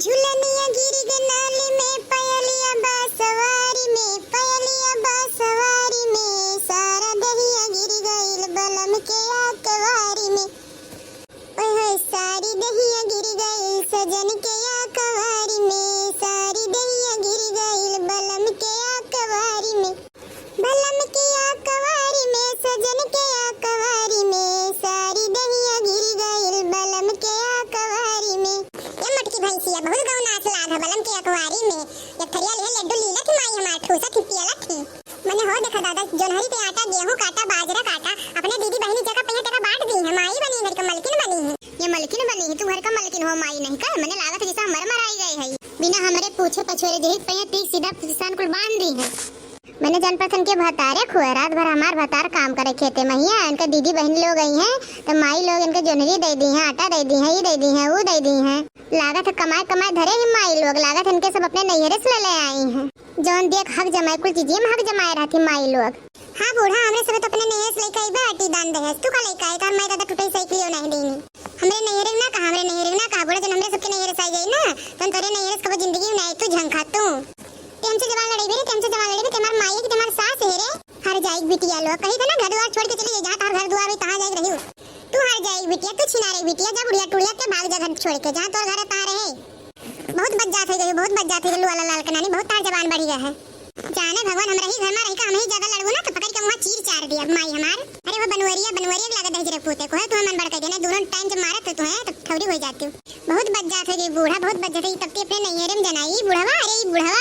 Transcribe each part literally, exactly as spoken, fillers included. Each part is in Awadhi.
झुलनिया गिरि गइ नाली में, पयलिया बा सवारी में, पयलिया बा सवारी में, सारा दहिया गिरि गइल बलम के आकवारी में। ओए होए, सारी दहिया गिरि गइल सजन के आकवारी में, सारी दहिया गिरि गइल बलम के आकवारी में। बलम के आकवारी में, सजन के आकवारी में, सारी दहिया गिरि गइल बलम के आकवारी में। ए मोटकी भैंसिया, बहुत गौ नाच लाग है बलम के अकवारी में। एक थरिया लिहे लड्डू लीलत ही माई हमार, ठूसत ही पियलत ही। मने हो देखा दादा, जोन्हरी पे आटा, गेहूं काटा, बाजरा काटा, अपने दीदी बहिनी जगह पे तेरा बांट दी है, माई बनी है, घर का मलकिन बनी है। ये मलकिन बनी है, तू घर का मलकिन हो, माई नहीं का? मने लागत है जैसे हमर मराई गई है। बिना हमरे पूछे पछोरे जहित पे तीस सीधा किसान कुल बांध दी है। मने जान पहचान के भतारे खुए, रात भर हमार भतार काम करे खेते महिया, इनका दीदी बहिन लोग आई हैं, तो माई लोग इनके जोन्हरी दइ दी हैं, आटा दइ दी हैं, ई दइ दी हैं, ऊ दइ दी हैं। लागत है कमाए कमाए धरे ही माई लोग, लागत है इनके सब अपने नैहरे से ले ले आई हैं। जौन देख हक जमाए, कुल चीजिए में हक जमाए रहती माई लोग। हाँ बूढ़ा, हमरे सब तो अपने नैहरे से लेके आई बा, आटी दान दहेज। तू का लेके आई? तार माई दादा टूटे साइकिल नहीं देनी। हमरे नैहरे ना कहा, हमरे नैहरे ना कहा, बूढ़ा जन हमरे सबके नैहरे से आई गई ना, तन तोरे नैहरे से कबो जिंदगी में नहीं तू झंखा तू। ते हमसे जबान लड़ाई बे रे, ते हमसे जबान लड़ाई बे, ते हमार माई है कि ते हमार सास है रे? हर जाई बिटिया लोग, कही थे ना घर द्वार छोड़ के चली गई, जहाँ तार घर द्वार हुई तहाँ जाई रही। तू हर जाई बिटिया, तू छिनारे बिटिया, जा बुढ़िया टुढ़िया के भाग जा घर छोड़ के, जहाँ तोर घर है तहाँ रहे। बहुत बज्जात होइ गई, बहुत बज्जात होइ गई, लुआ लाल के नानी, बहुत तार जबान बढ़ि गया है। जाने भगवान, हमरा ही घर में रही का, हम ही ज्यादा लड़बो ना तो पकड़ के मुँह चीर चार दिया माई हमार। अरे वो बनवरिया, बनवरिया के लागत है जरा पूते, कोहे तुम्हें मन बढ़ कर देना, दोनों टाइम जब मारत हो तुम्हें तब ठौरी हो जाती हूँ। बहुत बज्जात होइ गई बूढ़ा, बहुत बज्जात होइ गई, तब ते अपने नैहरे में जनाई, ई बुढ़वा, अरे ई बुढ़वा,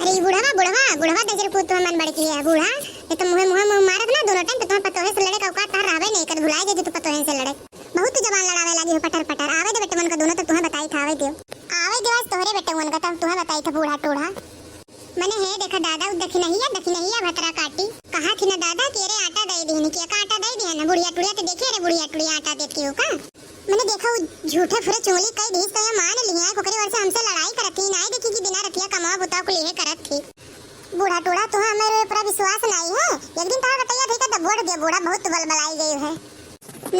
अरे ई बुढ़वा, बुढ़वा, बुढ़वा दजर पूत तुम्हें मन बढ़ की है बूढ़ा। ये तो मुँहे मुँहे मुँह मारत ना दोनों टाइम, तो तुम्हें पतोहे से लड़े का औकात तार रहबे नहीं कर, भुलाए गए जो तू पतोहे से लड़े। बहुत जबान लड़ावे लागी हो पटर पटर। आवे दे बेटवन का दोनों, तब तुम्हें बताई था, आवे दियो। आवे दियो आज तोहरे बेटवन का, तब तुम्हें बताई था बूढ़ा टूढ़ा। मने हे देखा दादा, उ दखिनहिया, दखिनहिया भतरा काटी। कहा थी ना दादा कि अरे आटा दे दीहन, कि का आटा दे दीहन, बुढ़िया टुढ़िया तो देखे रे, बुढ़िया टुढ़िया आटा देत की हो का? मने देखा उ झूठे फुरे चुंगली कई दीस तो ये मान लिया, ओकरे ओर से हमसे लड़ाई करत थी, नाई देखी कि दिना रतिया कमावा बुतावा कुल इहे करत थी। बूढ़ा टूढ़ा, तुहा हमरे ऊपर विश्वास नाई है। एक दिन तार बटैया धइका दबोड़ दिया बूढ़ा, बहुत बलबलाई गई है।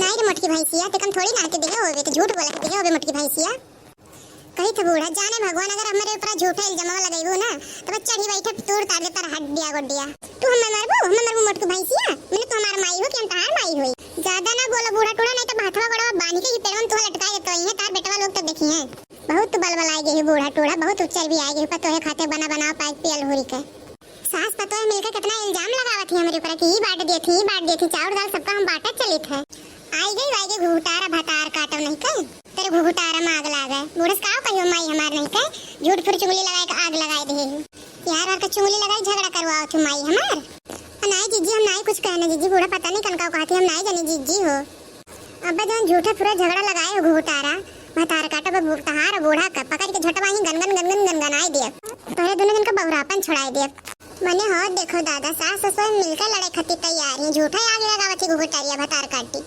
नाई रे मोटकी भैंसिया, ते कम थोड़ी ना हटे देहे होवे, ते झूठ बोला के देहे होवे मोटकी भैंसिया। कही थे बूढ़ा, जाने भगवान, अगर हमरे ऊपर झूठा इल्जामवा लगइबू ना, तब चढ़ी बैठे तूर तार दे तार हड्डिया गोड्डिया। तू हमें मरबू, हमें मरबू मोटकी भैंसिया? मने तू हमार माई हो कि हम तहार माई होई? ज्यादा ना बोला बूढ़ा टूढ़ा, नहीं तो हथवा गोड़वा बांध के ही पेड़वा में तुहा लटकाए देतो ही है, तार बेटवा लोग तब देखी हैं। बहुत तू बलबलाई गई बूढ़ा टूढ़ा, बहुत उच्चर भी आ गई, पतोहे खाते बना बना पाए पियल हुरी के। सास पतोह मिलके कितना इल्जाम लगावत ही हमरे ऊपर कि ई बांट देत ही, ई बांट देत ही, चाउर दाल सबका हम बांटत चलित है। आई गई, आई गई घुघुटारा भतार काटो नहीं कल, तेरे घुघुटारा में आग लागे। बूढ़स का कहियो माई हमार नहीं कहे, झूठ फुर चुगली लगाए के आग लगाए दे ही। यार, और का चुगली लगाई झगड़ा करवाओ थे माई हमार। आ नाई जीजी, हम नाई कुछ कहने जीजी, बूढ़ा पता नहीं कनका कहती, हम नाई जानी जीजी हो। अब्बा जौन झूठा फुरा झगड़ा लगाए हो घुघुटारा, भतार काटा बा बू-, तहार बूढ़ा का पकड़ के झटवा ही गनगन गनगन गनगनाए दिया। तोहरे दोनों जन का बहुरापन छोड़ाए दिया। मने हो देखो दादा, सास ससुर मिलकर लड़े खातिर तैयार हैं, झूठा ही आग लगावत ही घुघुटारिया भतार काटी।